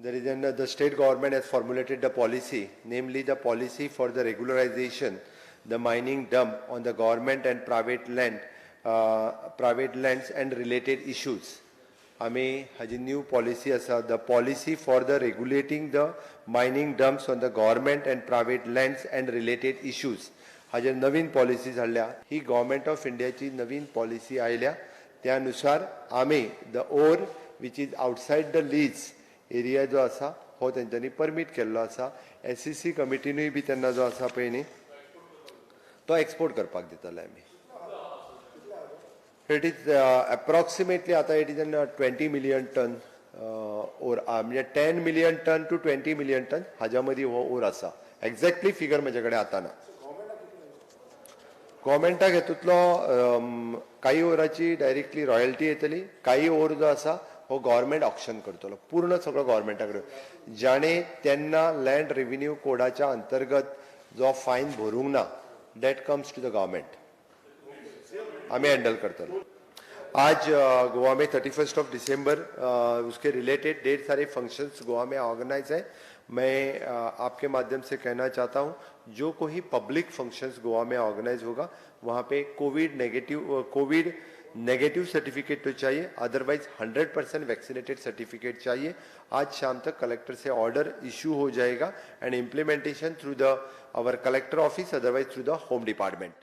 There is an the state government has formulated the policy, namely the policy for the regularization the mining dump on the government and private land, private lands and related issues. आमी हाजी new policy आसा, the policy for the regulating the mining dumps on the government and private lands and related issues, हाजेर नवीन policy हाडल्या. ही government of इंडियाची नवीन policy आयल्या. त्यानुसार आमी the ore which is outside the lease area जो आसा हो तेंच्यांनी परमीट केल्लो आसा. एसईसी कमिटीनूय बी तेन्ना जो आसा पळय न्ही तो एक्सपोर्ट करपाक दितले आमी. It is approximately आतां it is an 20 million ton ore, म्हणजे 10 million ton to 20 million ton हाज्या मदीं हो ओर आसा. एग्जॅक्टली फिगर म्हजे कडेन आतां ना. गव्हर्मेंटाक हेतूंतलो काही ओराची डायरेक्टली रॉयल्टी येतली, काही ओर जो आसा हो गव्हर्मेंट ऑक्शन करतलो. पूर्ण सगळो गव्हर्मेंटा कडेन. जाणे तेन्ना लँड रेव्हेन्यू कोडाच्या अंतर्गत जो फायन भरूंक ना, that comes to the government. आमी हँडल करतलो. आज गोवा में 31st of December, उसके रिलेटेड ढेर सारे फंक्शंस गोवा में ऑर्गेनाइज है. मैं आपके माध्यम से कहना चाहता हूँ, जो कोई पब्लिक फंक्शंस गोवा में ऑर्गेनाइज होगा, वहाँ पे कोविड नेगेटिव सर्टिफिकेट तो चाहिए, अदरवाइज 100% वैक्सीनेटेड सर्टिफिकेट चाहिए. आज शाम तक कलेक्टर से ऑर्डर इशू हो जाएगा and implementation through the our collector office, otherwise through the home department.